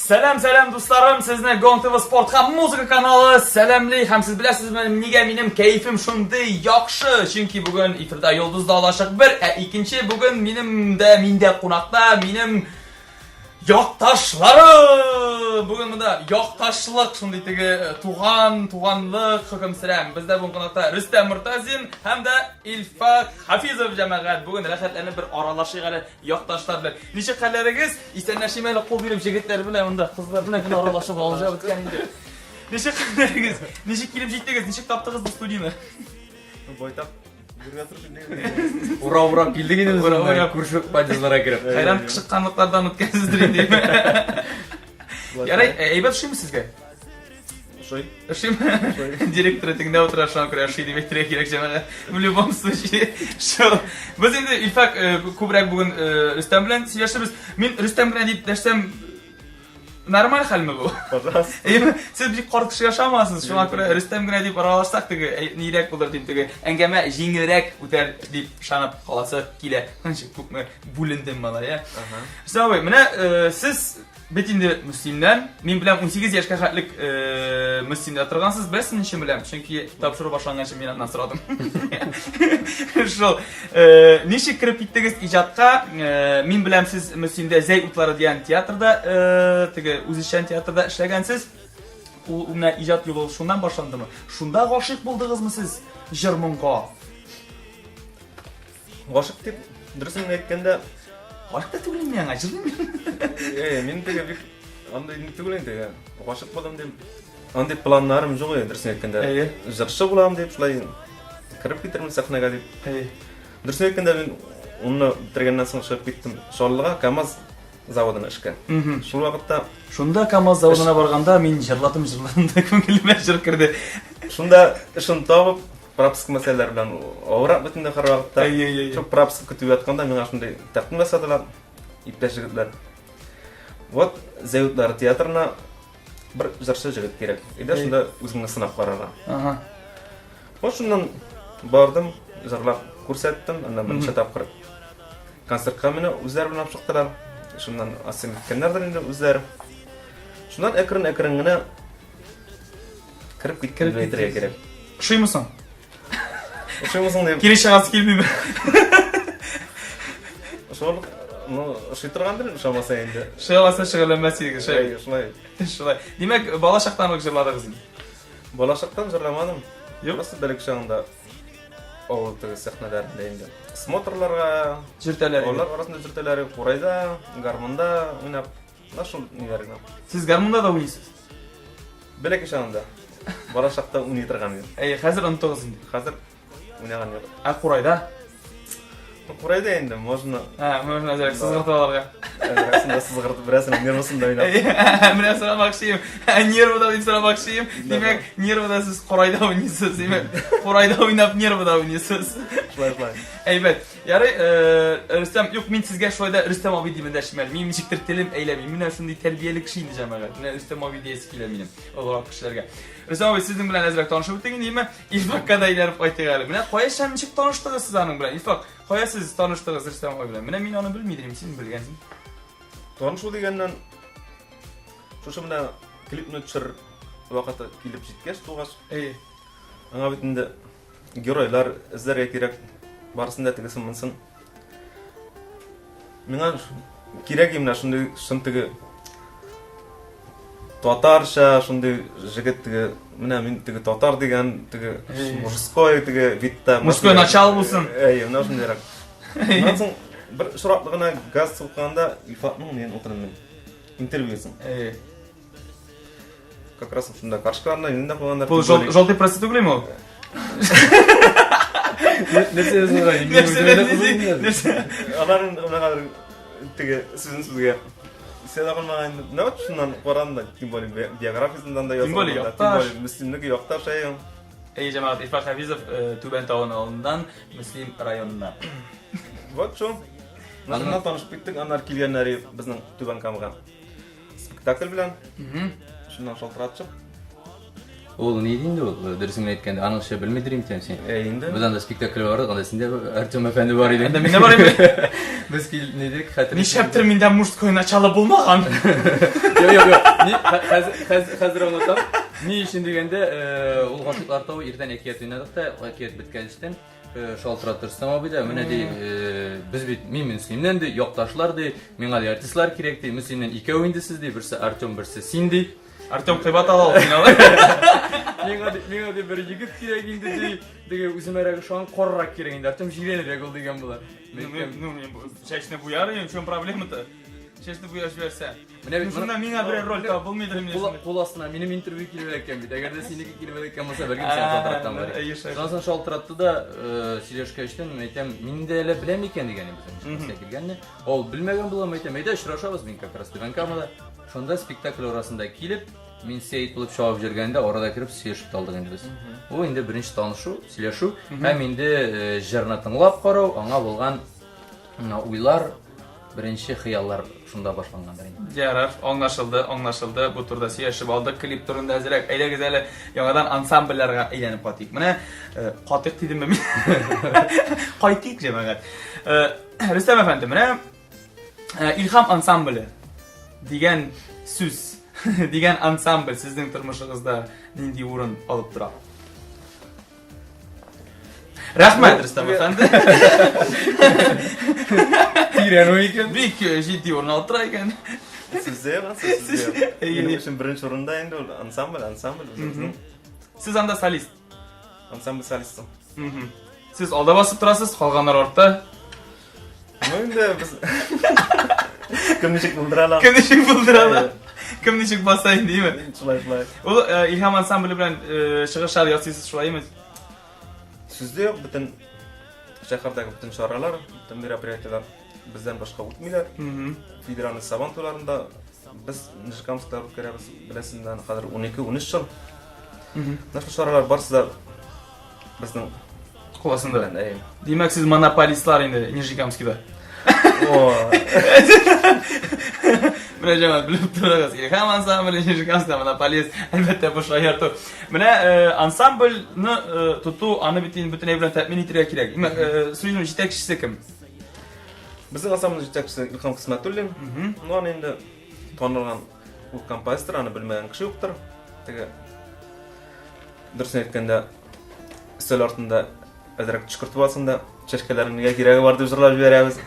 Сәлам, сәлам, дусларым! Сезне Гон ТВ спорт һәм музыка каналы сәламли һәм сез беләсезме, нигә минем кәефем шундый яхшы? Чөнки бүген эфирда Йолдыз да алачак бер, ә икенче бүген минем дә миндә кунакта минем якташларым! Бүген монда якташлык шундый теге э, туган, туганлык хөкем сөрә. Бездә бүген кунакта Рөстәм Мортазин һәм дә Илфак Хафизов җәмәгать. Бүген рәхәтләнеп бер аралашыйк әле Якташлар белән. Ничек хәлләрегез? Исәнләшим әле кул биреп җегетләр белән монда кызлар белән генә аралашып алжа беткән инде. Ничек хәлләрегез? Ничек килеп җиттегез? Ничек таптыгыз бу студияне? Байтак йөргә торып инде. Ура ура килдек инде без Ура, монда, ура. күрше подъездларга кереп. Хәйран кычытканлыклардан үткәнсездер инде. Ярай, әйбәт ошыймы сезгә? Ошый. Ошыймы? Директоры тегендә утыра, шуңа күрә ошый дип әйтергә кирәк җәмәгать. В любом случае, шул. Без инде Илфак э, күбрәк бүген э, Рөстәм белән сөйләшербез. Мин Рөстәм генә дип дәшсәм, нормаль хәлме бу? Пожалуйста. Әйеме? Сез бик карт кешегә ошамасыз, шуңа күрә Рөстәм генә дип аралашсак теге әй, нирәк булыр дип теге әңгәмә җиңелрәк үтәр дип ышанып каласы килә. Ничек күпме бүлендем малай, ә? Рөстәм абый, менә э, сез Бит инде Мөслимнән. Мин беләм 18 яшькә хәтлек э, Мөслимдә торгансыз. Беләсезме ничә беләм? Чөнки тапшыру башланганчы мин аннан сорадым. Шул. Э, ничек кереп киттегез иҗатка? Э, мин беләм сез Мөслимдә Зәй утлары дигән театрда, э, теге үзешчән театрда эшләгәнсез. Ул менә иҗат юлы шуннан башландымы? Шунда гашыйк булдыгызмы сез җыр-моңга? Гашык дип, дөресен генә әйткәндә, Гашык та түгел инде аңа, җырлыйм. Э, мин теге бик андый ни түгел инде. Гашык булдым дип, андый планнарым юк иде, дөресен әйткәндә. Әйе. Җырчы булам дип, шулай кереп китермен сәхнәгә дип. Әйе. Дөресен әйткәндә, мин унны бетергәннән соң чыгып киттем Чаллыга, КАМАЗ заводына эшкә. Шул вакытта Шунда КАМАЗ заводына барганда мин җырладым, җырладым да күңелемә җыр керде. Шунда эшен табып, пропуск мәсьәләләре белән авырак бит инде һәрвакытта. Әйе, әйе, әйе. Шул пропуск көтеп ятканда миңа шундый тәкъдим ясадылар, иптәш егетләр. Вот Зәютлар театрына бер җырчы җегет кирәк. Әйдә шунда үзеңне сынап карарга. Ага. Вот шуннан бардым, җырлап күрсәттем, аннан берничә тапкыр концертка мине үзләре белән алып чыктылар. Шуннан оценить иткәннәрдер инде үзләре. Шуннан әкрен-әкрен генә Кереп киткән дип әйтергә кирәк. Ошыймы соң? Ошыймы соң дип. Кире чыгасы килмиме? Шул, ну, ошый торгандыр, ошамаса инде. Ошый аласа шөгыльләнмәс идегез, шулай. Шулай. Шулай. Димәк, бала чактан ук җырладыгыз инде. Бала чактан җырламадым. Юк. Просто бәләкәй чагында авыл теге сәхнәләрендә инде. Смотрларга Җөртәләр. Алар арасында җөртәләр, курайда, гармунда уйнап. Менә шул ниләр генә. Сез гармунда да уйныйсыз? Бәләкәй чагында. Бала чакта уйный торган идем. Әйе, хәзер оныттыгыз инде. Хәзер уйнаган юк. Ә курайда? Ну, курайда инде можно. Ә, можно әзрәк сызгыртып алырга. Әзрәк сызгыртып, беразын нервысын да уйнап. Менә сорамакчы идем. Ә нервыда дип сорамакчы идем. Димәк, нервыда сез курайда уйныйсыз. Димәк, курайда уйнап нервыда уйныйсыз. Шулай, шулай. Әйбәт. Ярый, э, Рөстәм, юк, мин сезгә шулай да Рөстәм абый дип эндәшмим әле. Мин ничектер телем әйләми. Менә шундый тәрбияле кеше инде җәмәгать. Менә Рөстәм абый диясе килә минем олырак кешеләргә. Рөстәм абый, сезнең белән әзрәк танышып үттек инде, әмма Илфакка да әйләнеп кайтыйк әле. Менә кайчан ничек таныштыгыз сез аның белән? Илфак, кая сез таныштыгыз Рөстәм абый белән? Менә мин аны белми идем, син белгәнсең. Танышу дигәннән, шушы менә клипны төшер вакыты килеп җиткәч, тугач, Әйе. аңа бит инде Геройлар эзләргә кирәк. Барысын да тегесен монысын. Миңа кирәк именно шундый шын теге татарча шундый җегет теге менә мин теге татар дигән теге мужской теге видта мужской начало булсын. Әйе, менә шундыйрак. Аннан соң бер очраклы гына газ сукканда Илфатның нен утырдым мин. Интервьюсын. Әйе. Как раз шунда карточкаларны инде дә куйганнар. Бу желтый пресса түгелме ул? Нәрсә язылган? Нәрсә? Алар менә хәзер теге сүзен сүзгә Сен калмаган инде. Менә вот шуннан карадым да, тем более биографиясеннән дә Тем более язылган. Тем якташ. более Мөслимнеке якташ әйе. Әй, җәмәгать, Илфак Хафизов э, Түбән Тавын авылыннан Мөслим районына. Вот шул. Менә шуннан танышып киттек, аннары килгәннәре безнең Түбән Камага. Спектакль белән. Шуннан шалтыратышып. Ул ни инде ул, дөресен генә әйткәндә, аның эше белмидер инде син. Ә инде. Без анда спектакль бардык, анда син дә Артем әфәнде бар идең. Анда мин дә бар идем. Без кил нидек, хәтер. Нишләптер миндә мужское начало булмаган. Юк, юк, юк. Ни, хәзер хәзер аңлатам. Ни өчен дигәндә, э, ул Гашыйклар тавы иртән әкият уйнадык та, әкият беткәнчтен э, шалтыратты Рөстәм абый да, менә ди, э, без бит мин Мөслимнән ди, якташлар ди, миңа ди артистлар кирәк ди, Мөслимнән икәү инде сез ди, берсе Артем, берсе син ди. Артем кыйбат ала ул син алай. Миңа ди, миңа ди бер егет кирәк инде ди. Теге үземәрәк ошаган каррак кирәк инде. Артем җирәнрәк ул дигән була. Ну, ну, мин чәчне буяр идем, в чем проблема-то? Чәчне буяп җибәрсә. Менә бит Шунда миңа берәр роль таба булмыйдыр инде. Кул, кул астына минем интервью килеп эләккән бит. Әгәр дә синеке килеп эләккән булса, бәлкем сиңа шалтыраттан бар. Шуннан соң шалтыратты да, э, сөйләшкәчтен, мин әйтәм, мин дә әле беләм икән дигән безнең эшкә килгәнне. Ул белмәгән була, мин әйтәм, әйдә очрашабыз, мин как раз Түбән Камада. Шунда спектакль арасында килеп, мин Сәет булып чабып йөргәндә, арада кереп сөйләшеп тә алдык инде без. Бу инде беренче танышу, сөйләшү һәм инде э, җырны тыңлап карау, аңа булган уйлар, беренче хыяллар шунда башлангандыр инде. Ярар, аңлашылды, аңлашылды. Бу турыда сөйләшеп алдык. Клип турында әзрәк. Әйдәгез әле яңадан ансамбльләргә әйләнеп кайтыйк. Менә э, катыйк дидемме мин? Кайтыйк, җәмәгать. Э, Рөстәм әфәнде, менә Э, Илһам ансамбле дигән сүз, дигән ансамбль сезнең тормышыгызда нинди урын алып тора? Рәхмәт, Рөстәм әфәнде. Тирән уй икән. Бик э, җитди урын алып тора икән. Сүз дә юк, сүз дә юк. Минем өчен беренче урында инде ул ансамбль, ансамбль үзебезнең. Сез анда солист. Ансамбль солисты. Сез алда басып торасыз, калганнар артта. Ну инде без кем ничек булдыра ала. Кем ничек булдыра ала. Кем ничек баса инде, димме? Шулай, шулай. Ул э, Илһам ансамбле белән э, чыгышлар ясыйсыз шулаймы? Сүз дә юк, бөтен шәһәрдәге бөтен чаралар, бөтен мероприятиеләр бездән башка үтмиләр. Федеральный Сабан туйларында без Нижнекамскта үткәрәбез, беләсең, хәзер 12-13 ел. Менә шул чаралар барысы да безнең кул астында. Димәк, сез монополистлар инде Нижнекамскида. О. Менә җәмәгать белеп торыгыз. Илһам ансамбле Нижнекамскида монополист. Әлбәттә, бу шаярту. Менә э, ансамбльне э, тоту, аны бит инде бөтенләй белән тәэмин итәргә кирәк. Димәк, э, сүзнең җитәкчесе кем? Безнең ансамбльнең җитәкчесе Илһам Хисмәтуллин. Ну, аны инде танылган ул композитор, аны белмәгән кеше юктыр. Теге Дөресен әйткәндә, өстәл артында әзрәк төчкертеп алсаң да, чәчкәләрнең нигә кирәге бар дип җырлап җибәрәбез.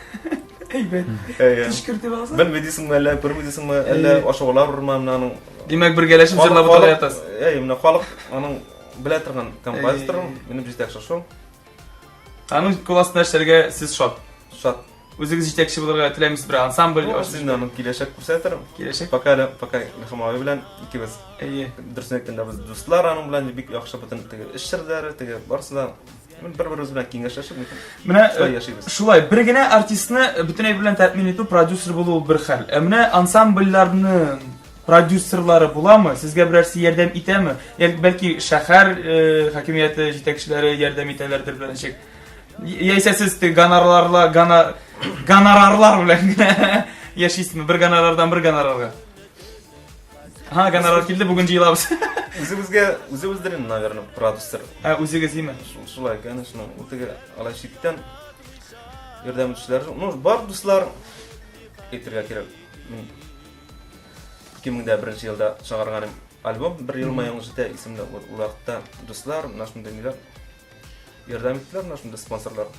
Әйбәт. Әйе. Төчкертеп алсаң. Белми дисеңме әллә, күрми дисеңме, әллә ашыгалар урман менә аның. Димәк, бергәләшеп җырлап утыра ятасыз. Әйе, менә халык аның белә торган композитор, минем җитәкче шул. Аның кул астында эшләргә сез шат. Шат. Үзегез җитәкче булырга теләмисез бер ансамбль. Ну, инде аның киләчәк күрсәтер. Киләчәк. Пока әле, пока Илһам абый белән икебез. Әйе. Дөресен әйткәндә без дуслар аның белән бик яхшы бөтен теге эш серләре, теге барысы да бер-беребез белән киңәшләшеп, менә шулай яшибез. Шулай, бер генә артистны бөтен әйбер белән тәэмин итү продюсер булу ул бер хәл. Ә менә ансамбльләрне продюсерлары буламы? Сезгә берәрсе ярдәм итәме? Бәлки шәһәр э, хакимияте җитәкчеләре ярдәм итәләрдер белән ничек? Яисә сез теге гонорарлар, гона, гонорарлар белән генә яшисезме? Бер гонорардан бер гонорарга. Ха, гонорар килде, бүген җыелабыз. Үзебезгә үзебездер инде, наверное, продюсер. Ә, үзегез име? Шулай, конечно. Ул теге алай читтән ярдәм итүчеләр. Ну, бар дуслар әйтергә кирәк. Мин 2001 елда чыгарган альбом Бер елмаюың җитә исемле ул вакытта дуслар, менә шундый ниләр Ярдәм иттеләр менә шундый спонсорлар.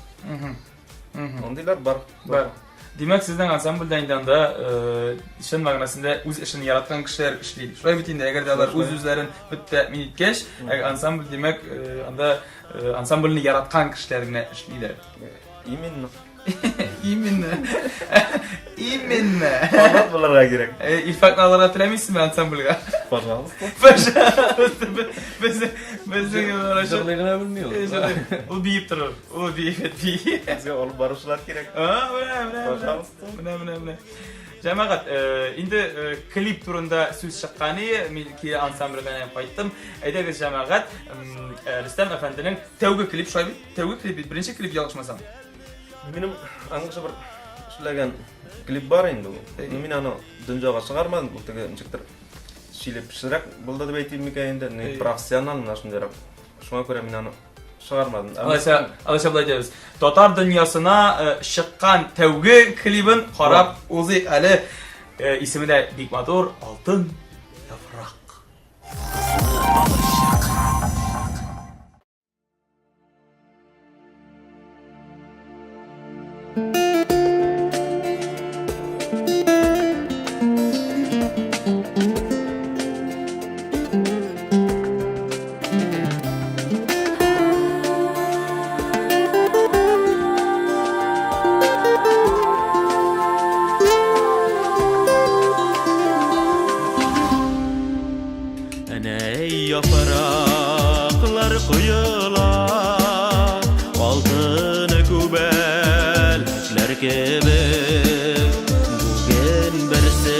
Андыйлар бар. Бар. Димәк, сезнең ансамбльдә инде анда э, чын мәгънәсендә үз эшен яраткан кешеләр эшли. Шулай бит инде, әгәр дә алар үз үзләрен бит тәэмин иткәч, ә ансамбль, димәк, э, анда э, ансамбльне яраткан кешеләр генә эшлиләр. Именно. Именно. Именно. Фанат булырга кирәк. Э, Илфакны алырга теләмисезме ансамбльгә? Пожалуйста. Пожалуйста. Без безнең Җырлый гына белми ул. Ул биеп торыр. Ул биеп бии. Безгә алып баручылар кирәк. А, менә, менә. Пожалуйста. Менә, менә, менә. Җәмәгать, э, инде э, клип турында сүз чыккан иде, мин кире ансамбльгә кайттым. Әйдәгез, җәмәгать, Рөстәм әфәнденең тәүге клип шулай бит? Тәүге клип бит, беренче клип ялгышмасам. Минем аңгыша бер эшләгән клип бар инде ул. Ну, мин аны дөньяга чыгармадым, ул теге ничектер. чиле-пешерәк булды дип әйтим микән инде, не профессионал менә шундыйрак. Шуңа күрә мин аны чыгармадым. Алайса, алайса болай әйтәбез. Татар дөньясына э, чыккан тәүге клибын карап узыйк әле. Э, исеме дә бик матур, Алтын яфрак. Әнә яфраклар коела, Алтын күбәләкләр кебек. Бүген берсе,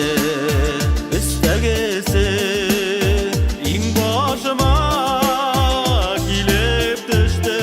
өстәгесе Иң башыма килеп төште.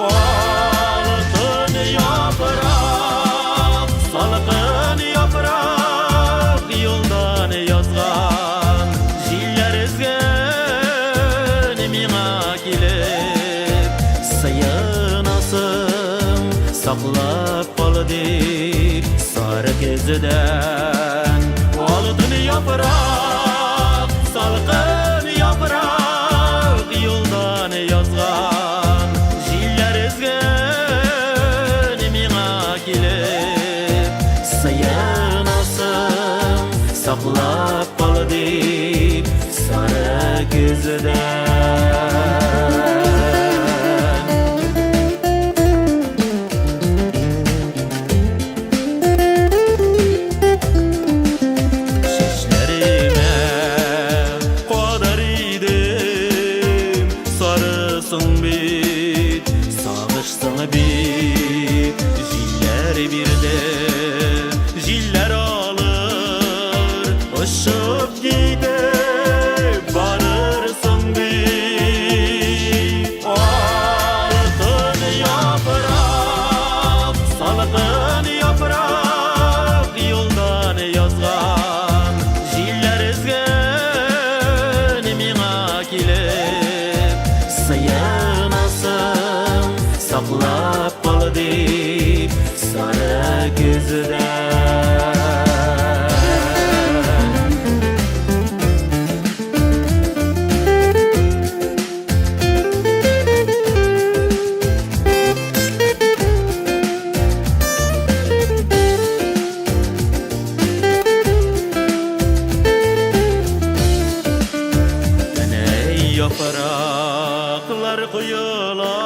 Алтын яфрак, салкын яфрак, юлдан язган җилләр өзгән миңа килеп сыенасың, саклап кал дип сары көздән. Алтын яфрак, салкын яфрак, юлдан язган җилләр өзгән миңа килеп сыенасың, саклап кал дип сары көздән. Чәчләремә кадар идем, сарысың бит, сагышсың бит. Җилләр бирде, җилләр алыр, очып китеп барырсың бит. Алтын яфрак, салкын яфрак, юлдан язган җилләр өзгән миңа килеп сыенасың, саклап кал дип сары көздән. Әнә яфраклар коела,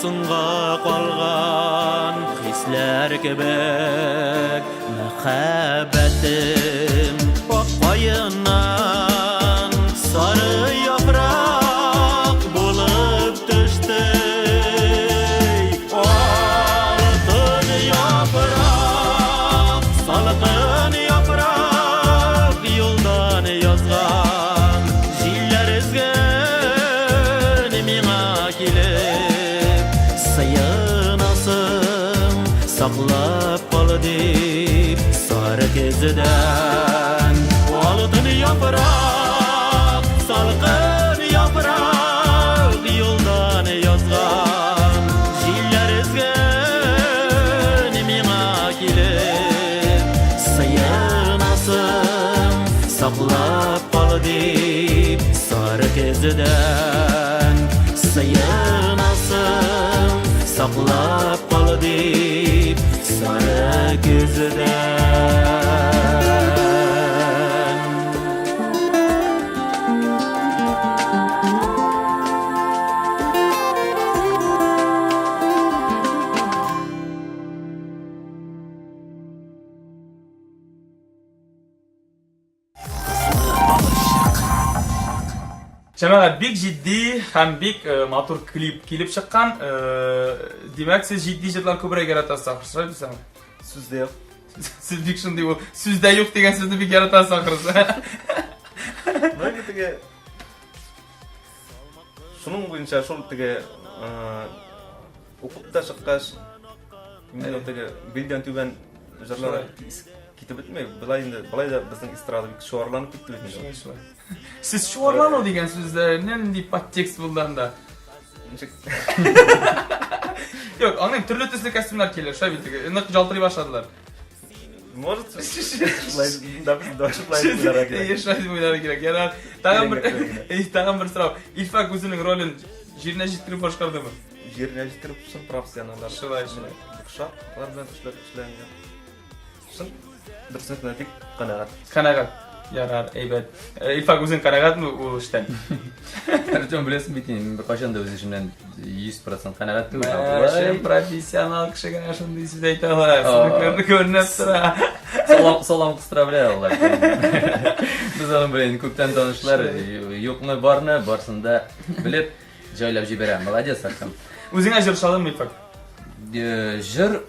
соңга калган хисләр кебек мәхәббәтем ак каеннан сары яфрак булып төште. Алтын яфрак, салкын яфрак, юлдан язган җилләр өзгән миңа килеп сыенасың, саклап кал дип сары көздән. Алтын яфрак, салкын яфрак, юлдан язган җилләр өзгән миңа килеп сыенасың, саклап кал дип сары көздән. Сыенасың, саклап кал дип сары көздән. Җәмәгать, бик җитди һәм бик э, матур клип килеп чыккан. Э, димәк, сез җитди җырлар күбрәк яратасыз, ахрысы, шулай дисәм? Сүз дә юк. Сез бик шундый ул сүз дә юк дигән сүзне бик яратасыз, ахрысы. Ну, инде теге шуның буенча шул теге э, укып та чыккач, инде теге билдән түбән җырлар. китеп бетми. Болай инде, болай да безнең эстрада бик чуарланып китте бит инде. Шулай, шулай. Сез чуарлану дигән сүздә нинди подтекст булды анда? Ничек? Юк, аңлыйм, төрле төсле костюмнар килә, шулай бит, теге, нык ялтырый башладылар. Может, шулай, да, да, шулай уйларга кирәк. Әйе, шулай дип уйларга кирәк. Ярар. Тагын бер, Кирәк, әй, тагын бер сорау. Илфак үзенең ролен җиренә җиткереп башкардымы? Җиренә җиткереп, чын профессионаллар. Шулай, шулай. Бик шат, алар белән эшләп эшләгәнгә. Чын, дөресен әйткәндә, бик канәгать. Канәгать. Ярар, әйбәт. Э, Илфак, үзең канәгатьме ул эштән? Артем, беләсең бит инде, мин беркайчан да үз эшемнән 100% канәгать түгел. Ә, Чын профессионал кеше генә шундый сүз әйтә ала. Синекләрне күренеп тора. Салам, салам кыстыра белә алар. Без аның белән күптән танышлар, юкны барны, барсын да белеп, җайлап җибәрә. Молодец, Артем. Үзеңә җыр ошадымы, Илфак? Э, Җыр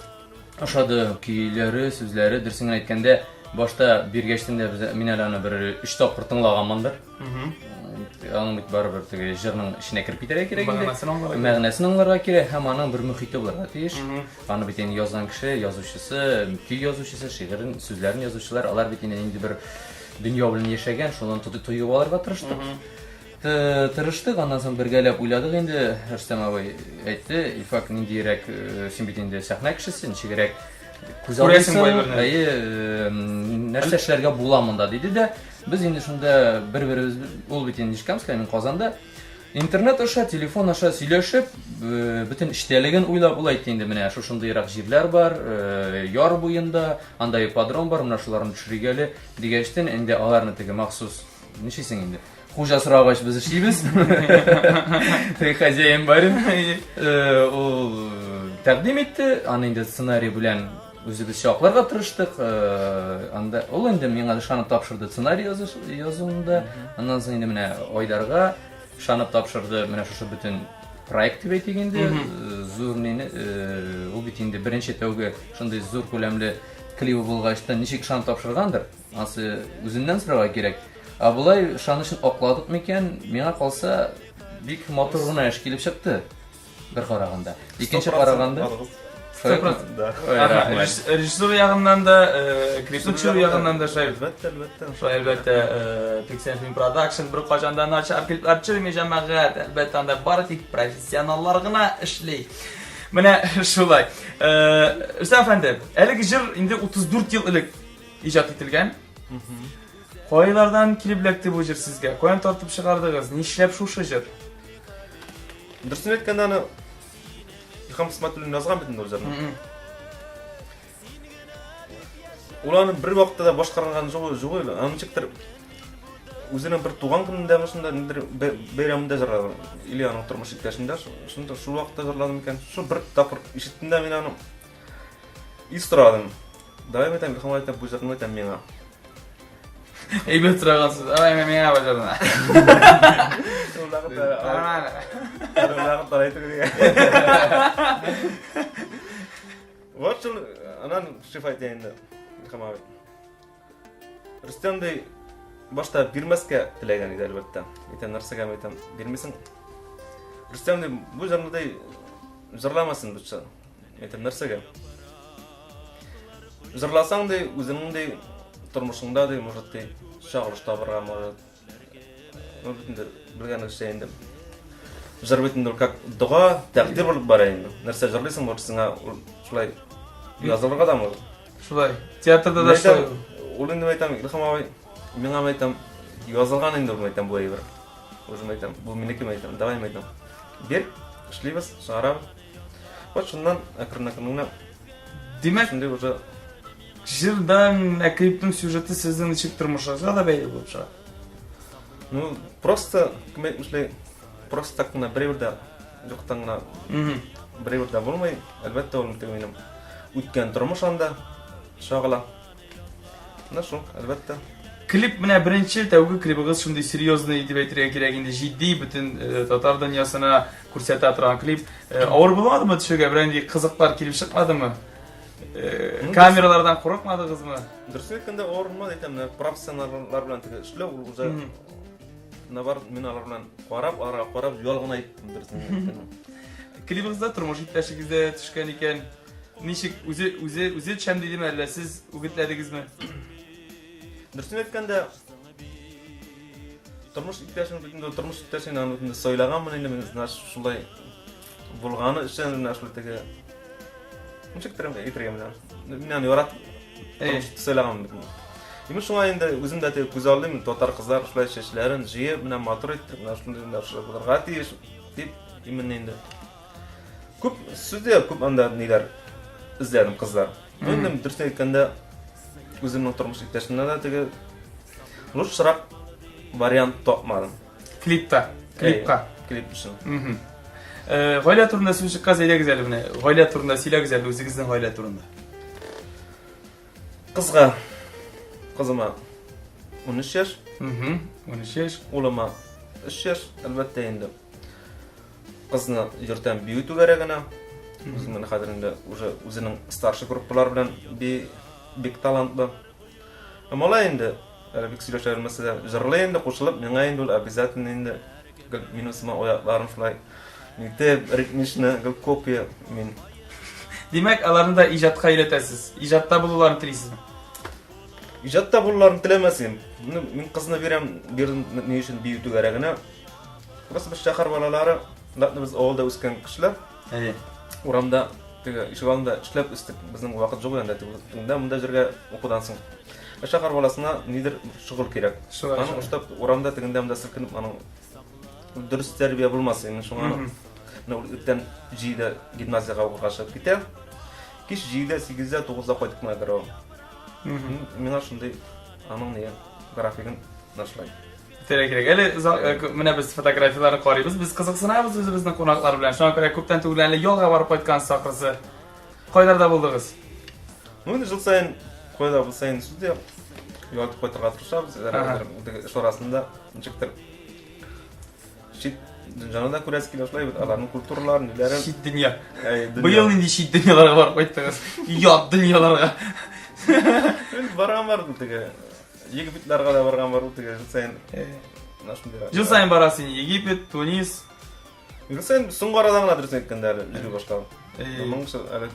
ошады, көйләре, сүзләре, дөресен генә әйткәндә, башта биргәчтен дә без, мин әле аны бер өч тапкыр тыңлаганмындыр. Аның бит барыбер теге җырның эченә кереп китәргә кирәк инде. Мәгънәсен аңларга кирәк. Мәгънәсен аңларга кирәк һәм аның бер мөхите булырга тиеш. Аны бит инде язган кеше, язучысы, көй язучысы, шигырен, сүзләрен язучылар, алар бит инде нинди бер дөнья белән яшәгән, шуннан тоеп алырга тырыштык. Тырыштык, аннан соң бергәләп уйладык инде. Рөстәм абый әйтте, Илфак, ниндиерәк, син бит инде сәхнә кешесе, ничегрәк күз Күрәсең алдыйсың, бу әйберне. әйе, нәрсә эшләргә була монда, диде дә, без инде шунда бер-беребез, ул бит инде Нижнекамская, мин Казанда, интернет аша, телефон аша сөйләшеп, бөтен эчтәлеген уйлап, ул әйтте инде, менә шушындыйрак җирләр бар, яр буенда, анда ипподром бар, менә шуларны төшерик әле, дигәчтен, инде аларны теге махсус, нишлисең инде, Хуҗа сорагач без эшлибез. Ты хозяин барин. Э, ул э, тәкъдим итте, аны инде сценарий белән үзебезчә акларга тырыштык. Э, анда ул инде миңа ышанып тапшырды сценарий язуында. Аннан соң инде менә Айдарга ышанып тапшырды менә шушы бөтен проект дип әйтик инде. Зур нине, ул бит инде беренче тәүге шундый зур күләмле клибы булгач та ничек ышанып тапшыргандыр. Ансы үзеннән сорарга кирәк. Ә болай ышанычын акладык микән? Миңа калса, бик матур гына эш килеп чыкты. Бер караганда. Икенче караганда. 100%. Да. Режиссер ягыннан да, э, клипны төшерү ягыннан да шулай. Әлбәттә, әлбәттә. Шулай әлбәттә, э, Pixel Film Production бер кайчан да начар клиплар төшерми җәмәгать. Әлбәттә, анда бары тик профессионаллар гына эшли. Менә шулай. Э, Рөстәм әфәнде, әлеге җыр инде 34 ел элек иҗат ителгән. Кайлардан килеп эләкте бу җыр сезгә? Каян тартып чыгардыгыз? Нишләп шушы җыр? Дөресен әйткәндә, аны Илһам Хисмәтуллин язган бит инде ул җырны. Ул аны бер вакытта да башкарган юк, юк, аны ничектер үзенең бер туган көнендәме шунда ниндидер бәйрәмендә җырлады. Или аның тормыш иптәшендә шунда шул вакытта җырлады микән? Шул бер тапкыр ишеттем дә мин аны. И сорадым. Давай әйтәм, Илһам әйтәм, бу җырны әйтәм миңа. Әйбәт сорагансыз. Давай миңа бу җырны. Вот шул анан шиф әйтә инде Илһам абый. Рөстәм ди башта бирмәскә теләгән иде әлбәттә. Әйтәм, нәрсәгә әйтәм, бирмисең. Рөстәм ди бу җырны ди җырламасын лучше. Әйтәм, нәрсәгә? Җырласаң ди, үзеңнең ди тормышыңда ди, может ди, чагылыш табырга может. Ну, бит инде белгәнегезчә инде. Җыр бит инде ул как дога, тәкъдир булып бара инде. Нәрсә җырлыйсың, может сиңа ул шулай язылырга да может. Шулай. Театрда да шулай. Ул инде әйтәм, Илһам абый, миңа әйтәм, язылган инде ул әйтәм бу әйбер. Уже әйтәм, бу минеке әйтәм, давай әйтәм. Бир, эшлибез, чыгарабыз. Вот шуннан әкрен-әкрен генә. Димәк, шундый уже җырдан, ә клипның сюжеты сезнең ничек тормышыгызга да бәйле булып чыга. Ну, просто, кем әйтмешли, просто так кына бер дә юктан гына бер дә булмый. Әлбәттә, ул теге минем үткән тормыш анда чагыла. Менә шул, әлбәттә. Клип менә беренче тәүге клибыгыз шундый серьезный дип әйтергә кирәк инде, җитди, бөтен э, татар дөньясына күрсәтә торган клип. Э, авыр булмадымы төшергә? Берәр нинди кызыклар килеп чыкмадымы? Э, Ну, камералардан курыкмадыгызмы? Дөресен әйткәндә, авыр булмады, әйтәм, менә профессионаллар белән теге эшләү ул уже наоборот, мин алар белән карап, аларга карап ял гына иттем, дөресен әйткәндә. Клибыгызда тормыш иптәшегез дә төшкән икән. Ничек үзе үзе үзе төшәм дидеме әллә сез үгетләдегезме? Дөресен әйткәндә, тормыш иптәшем бит инде тормыш иптәшен аны инде сайлаганмын инде мин менә шулай булганы өчен менә шулай теге ничек әйтергә менә мин аны яратып тормыш сайлаганмын бит инде. Мин шуңа инде үзем дә теге күз алдым татар кызлар шулай чәчләрен җыеп менә матур итеп менә шундый менә шулай булырга тиеш дип именно инде Күп сүз дә күп анда ниләр эзләдем кызлар. Ну, инде дөресен әйткәндә, үземнең тормыш иптәшемнән дә теге лучшерак вариант тапмадым. Клипта, клипка. Клип өчен. Мгм. Э, Гаилә турында сүз чыккач, әйдәгез әле менә. Гаилә турында сөйләгез әле үзегезнең гаилә турында. Кызга, кызыма 13 яшь, Мгм. 13 яшь. улыма 3 яшь, әлбәттә инде. Кызны йөртәм бию түгәрәгенә. Үзем менә хәзер инде уже үзенең старший группалар белән би бик талантлы. Ә малай инде әле бик сөйләшә белмәсә дә җырлый инде кушылып, миңа инде ул обязательно инде гел минем сыман аякларым шулай нитеп ритмично гел копия мин. Димәк, аларны да иҗатка өйрәтәсез. Иҗатта булуларын телисезме? Иҗатта булуларын теләмәс идем. Ну, мин кызны бирәм, бирдем ни өчен бию түгәрәгенә. Просто без шәһәр балалары, ладно, без авылда үскән кешеләр. Әйе. Урамда теге ишегалдында эшләп үстек. Безнең вакыт юк инде тегендә монда җиргә укудан соң. Ә шәһәр баласына нидер шөгыль кирәк. Шулай, Аның шулай. уштап урамда тегендә монда селкенеп аның дөрес тәрбия булмас инде шуңа. Менә ул иртән 7-дә гимназиягә укырга чыгып китә. Кич 7-дә, 8-дә, 9-да кайтып кына керә ул. Миңа шундый аның не графигын нашлай. Кирәк, кирәк. Әле э, менә без фотографияләрне карыйбыз. Без кызыксынабыз үзебезнең кунаклар белән. Шуңа күрә күптән түгел әле ялга барып кайткансыз ахрысы. Кайларда булдыгыз? Ну, инде жыл сайын кайда булса инде сүз юк. Ял итеп кайтырга тырышабыз. Теге эш арасында ничектер чит дөньяны да күрәсе килә шулай бит, аларның культураларын, ниләрен. Чит дөнья. Быел нинди чит дөньяларга барып кайттыгыз? Ят дөньяларга. Барган бар теге Египетларга да барган бар ул теге жыл сайын. Менә шундыйрак. Жыл сайын барасың Египет, Тунис. Жыл сайын соңгы арада гына дөресен әйткәндә әле йөри башладым. Моның өчен әле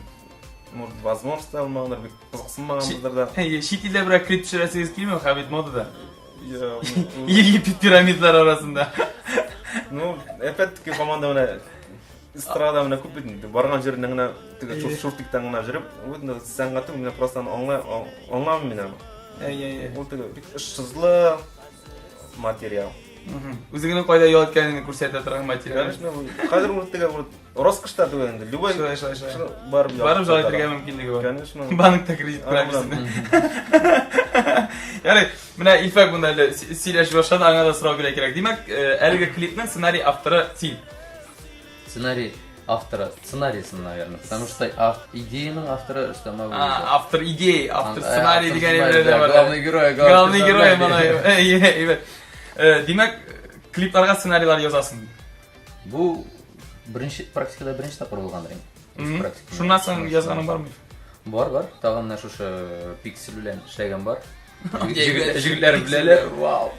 может возможность та булмагандыр, бик кызыксынмаганбыздыр да. Әйе, чит илдә берәр клип төшерәсегез килми, Хәбит модада. Египет пирамидалары арасында. Ну, опять-таки команда менә эстрада менә күп бит инде. Барган җиреннән генә теге шур шуртиктан гына җөреп, ул инде сәнгате менә просто аны аңлай аңламыйм мин аны. Әй, әй, әй. Ул теге бик ышсызлы материал. Үзеңнең кайда ял иткәнеңне күрсәтә торган материал. Конечно, хәзер ул теге ул роскошь та түгел инде. Любой Шулай, шулай, шулай. барып Барып ял итәргә мөмкинлеге бар. Конечно. Банкта кредит күрәмсең. Ярый, менә Илфак монда әле сөйләшеп башлады, аңа да сорау бирә кирәк. Димәк, э, әлеге клипның сценарий авторы син. Сценарий авторы, сценарийсын, наверное, потому что ав, идеяның авторы Рөстәм Абуев. А, автор идеи, автор э, сценарий дигән әйберләр дә бар. Главный герой, главный герой моны. Әйбәт. Э, димәк, клипларга сценарийлар язасың. Бу беренче практикада беренче тапкыр булгандыр инде. Шуннан соң язганың бармы? Бар, бар. Тагын менә шушы пиксель белән эшләгән бар. Җегетләр беләләр. Вау.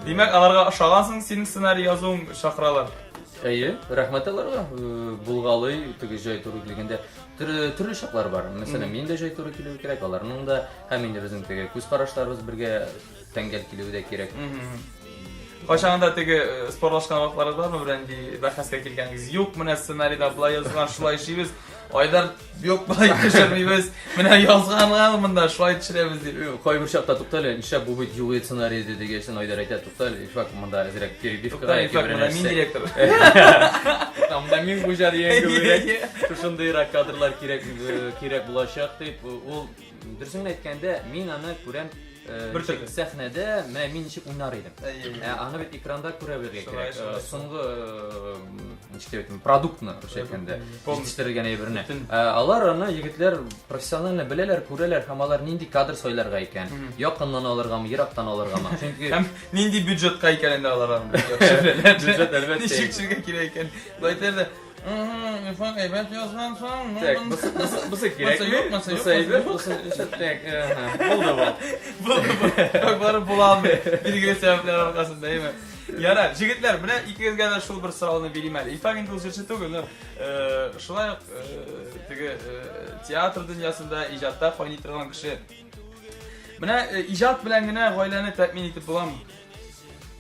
Димәк, аларга ошагансың, синең сценарий язуың чакыралар. Әйе, рәхмәт аларга. Э, булгалый, теге җай туры килгәндә төрле чаклар бар. Мәсәлән, мин дә җай туры килүе кирәк, аларның да һәм инде безнең теге күз карашларыбыз бергә тәңгәл килүе дә кирәк. Кайчагында теге э, спорлашкан вакытларыгыз бармы, берәр бәхәскә килгәнегез? Юк, менә сценарийда болай язылган, шулай эшлибез. Айдар юк, болай төшермибез. Менә язганга монда шулай төшерәбез дип. Кайбер чакта тукта әле, нишләп бу бит юк сценарий иде дигәч, Айдар әйтә, тукта әле, Илфак, монда әзрәк перебивка Тукта, Илфак, монда мин директор. Монда мин хуҗа дигән кебек. Шушындыйрак кадрлар кирәк э, кирәк булачак дип, ул дөресен әйткәндә, мин аны күрәм э, Бер төрле. сәхнәдә менә мин ничек уйнар идем. Ә аны бит экранда күрә белергә кирәк. Э, Соңгы ничек дип әйтим, продуктны, русча әйткәндә, җитештерелгән әйберне. Ә, алар аны егетләр профессионально беләләр, күрәләр һәм алар нинди кадр сайларга икән, якыннан алыргамы, ерактан алыргамы. Чөнки һәм нинди бюджетка икәнен дә алар аны яхшы беләләр. Бюджет, әлбәттә. Ничек төшергә кирәк икән. Болай әйтәләр дә, Илфак әйбәт язган соң. Так, бусы кирәк. Бусы юк, бусы юк. Бусы әйбәт, бусы так, булды бу. Булды бу. Бак барып була алмый. Билгеле сәбәпләр аркасында, әйме. Ярар, җегетләр, менә икегезгә дә шул бер сорауны бирим әле. Илфак инде ул җырчы түгел, но шулай ук теге театр дөньясында иҗатта кайный торган кеше. Менә иҗат белән генә гаиләне тәэмин итеп буламы?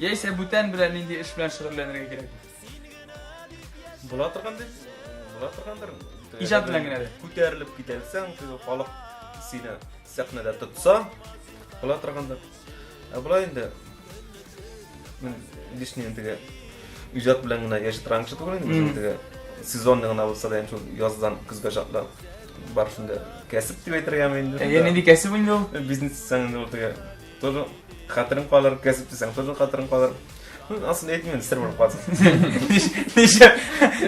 Яисә бүтән белән нинди эш белән шөгыльләнергә кирәк? Була торган дип, була торгандыр. Иҗат белән генә дә. Күтәрелеп китәлсәң, теге халык сине сәхнәдә тотса, була торгандыр. Ә болай инде мин лишний теге иҗат белән генә яши торган кеше түгел инде, үзем теге сезонный гына булса да, шул яздан көзгә чаклы бар шунда кәсеп дип әйтергәме инде. Әйе, нинди кәсеп инде ул? Бизнес дисәң инде ул теге тоже хәтерең калыр, кәсеп дисәң тоже хәтерең калыр. Ну, асын әйтмим, сер булып калсын. Ничә?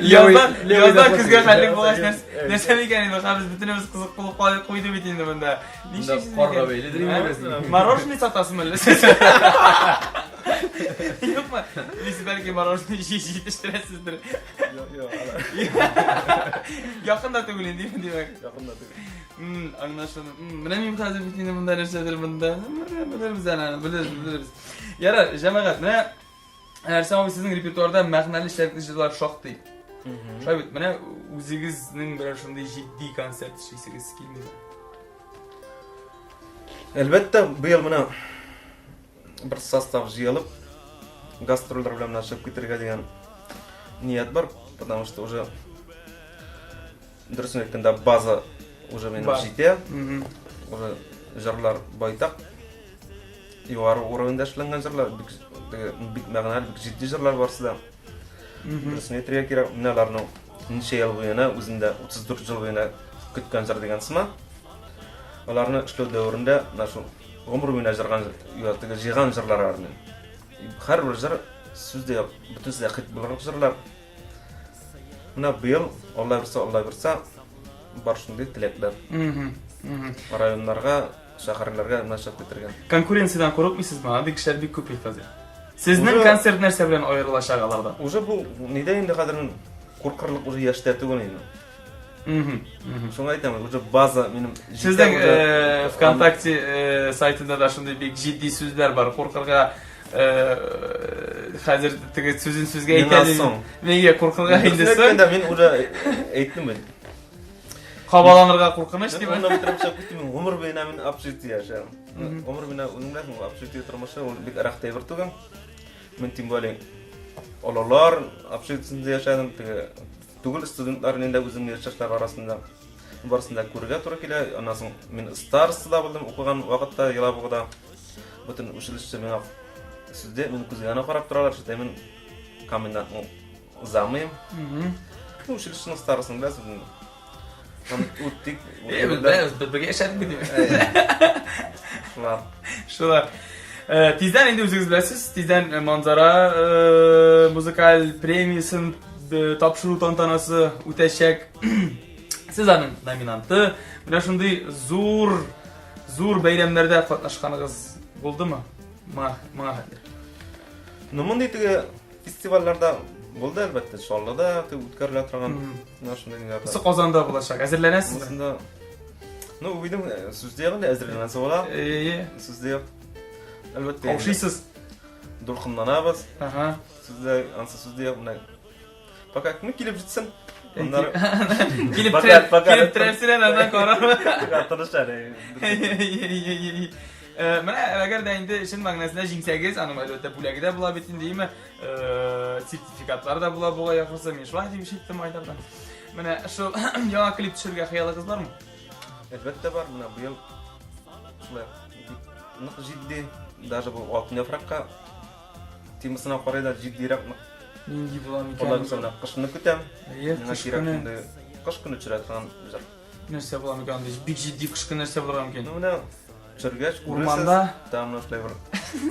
Яздан, яздан көзгә хәтлек булгач нәрсә микән инде? Хәзер бөтенебез кызык булып калып куйды бит инде монда. Ничек карга бәйледер инде безнең. Мороженое сатасызмы әллә сез? Юкмы? Сез бәлки мороженое җитештерәсездер. Юк, юк, алар. Якын да түгел инде, димәк. Якын да түгел. Аңлашылды. Менә мин хәзер бит инде монда нәрсәдер монда. Белербез әле, белербез, белербез. Ярар, җәмәгать, менә Әрсән абый сезнең репертуарда мәгънәле эчтәлекле җырлар шактый. Шулай бит, менә үзегезнең берәр шундый җитди концерт эшлисегез килмиме? Әлбәттә, быел менә бер состав җыелып, гастрольләр белән менә чыгып китәргә дигән ният бар, потому что уже Дөресен әйткәндә, база уже минем җитә. Уже җырлар байтак. Югары уровеньда эшләнгән җырлар, бик бик мәгънәле, бик җитди җырлар барысы да. Дөресен әйтергә кирәк, менә аларның ничә ел буена, үземдә 34 ел буена көткән җыр дигән сыман. Аларны эшләү дәверендә менә шул гомер буена җырган, теге җыйган җырлар аларның. Һәрбер җыр сүз дә юк, бөтенесе дә хит булырлык җырлар. Менә быел, Алла бирсә, Алла бирсә, бар шундый теләкләр. Районнарга, шәһәрләргә менә чыгып китергән. Конкуренциядән курыкмыйсызмы? Андый кешеләр бик күп бит хәзер. Сезнең концерт нәрсә белән аерылачак алардан? Уже бу нидә инде хәзер куркырлык уже яшьтә түгел инде. Шуңа әйтәм, уже база минем Сезнең э, ВКонтакте э, сайтында да шундый бик җитди сүзләр бар. Куркырга э, хәзер теге сүзен сүзгә әйтә. Соң. Нигә куркырга инде соң? Әйткәндә мин уже әйттем бит. Кабаланырга куркыныч дип. Аны бетереп чыгып киттем. Мин гомер буена мин общежитие яшәдем. Гомер буена үзең беләсең, общежитие тормышы ул бик рәхәт әйбер түгел. Мин тем более олылар общежитиесендә яшәдем, теге Түгел студентлар инде үземнең яшьтәшләр арасында барысын да күрергә туры килә. Аннан соң мин староста да булдым укыган вакытта Елабугада. Бөтен училище миңа сүздә минем күзгә генә карап торалар, что мин комендантның замыем. Ну, училищеның старостасын беләсез инде. Аны үттек. Э, без беләбез, без бергә яшәдек бит. Шулар. Шулар. Э, тиздән инде үзегез беләсез, тиздән э, Манзара э, музыкаль премиясен тапшыру тантанасы үтәчәк. Сез аның номинанты. Менә шундый зур зур бәйрәмнәрдә катнашканыгыз булдымы? Моңа моңа хәтле. Ну, мондый теге фестивальләрдә булды, әлбәттә, Чаллыда үткәрелә торган. Менә шундый ниләрдә. Бусы Казанда булачак. Әзерләнәсезме? Монысында Ну, уйдым, сүз дә юк инде, әзерләнәсе була. Әйе. Сүз дә юк. Әлбәттә. Каушыйсыз. Дулкынланабыз. Ага. Сүз дә, ансы сүз дә юк. Менә пока кем килеп җитсен. Аннары килеп терәп, килеп терәпсенә аннан карар. Тыныч әле. Э, менә әгәр дә инде чын мәгънәсендә җиңсәгез, аның әлбәттә бүләге дә була бит инде, әйеме? Э, сертификатлар да була бугай ахрысы. Мин шулай дип ишеттем Айдардан. Менә шул яңа клип төшерергә хыялыгыз бармы? Әлбәттә бар, менә быел шулай нык җитди, даже бу алтын яфракка темасына карый да җитдирәк нык. Нинди була микән? Алла бирсә, менә кышны көтәм. Әйе, Миңа кыш кирәк көне. шундый кыш көне төшерә торган җыр. Нәрсә була микән андый? Бик җитди кыш көне нәрсә булырга мөмкин? Ну, менә төшергәч, күрерсез. Урманда. Там менә шулай бер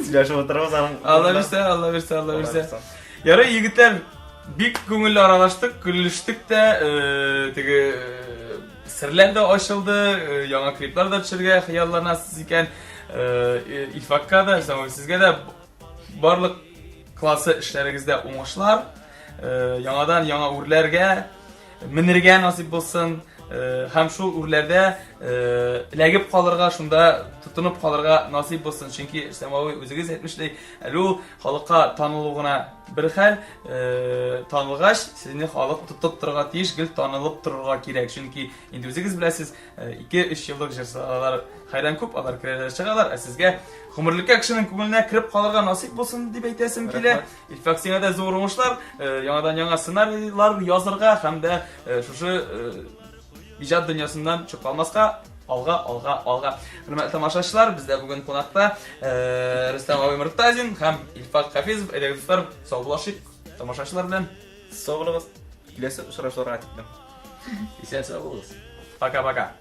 сөйләшеп утырабыз аның. Алла бирсә, Алла бирсә, Алла Алла бирсә. бирсә. Ярый, егетләр, бик күңелле аралаштык, көлештек тә, э, теге э, серләр дә ачылды, э, яңа клиплар да төшергә хыялланасыз икән. Э, э, Илфакка да, Рөстәм абый, сезгә дә барлык классы эшләрегездә уңышлар. Яңадан яңа үрләргә менергә насыйп булсын. Һәм шул үрләрдә эләгеп калырга, шунда тотынып калырга насыйп булсын. Чөнки Рөстәм абый үзегез әйтмешли, әле ул халыкка танылу гына бер хәл, танылгач, сезне халык тотып торырга тиеш, гел танылып торырга кирәк. Чөнки инде үзегез беләсез, 2-3 еллык җырчылар хәйран күп, алар керәләр, чыгалар, ә сезгә гомерлеккә кешенең күңеленә кереп калырга насыйп булсын дип әйтәсем килә. Илфак, сиңа да зур уңышлар, яңадан яңа сценарийлар язырга һәм дә шушы иҗат дөньясыннан чыгып калмаска, алга, алга, алга. Хөрмәтле тамашачылар, бездә бүген кунакта Рөстәм абый Мортазин һәм Илфак Хафизов. Әйдәгез, дуслар, саубуллашыйк тамашачылар белән. Сау булыгыз. Киләсе очрашуларга тиклем. Исән сау булыгыз. Пока-пока.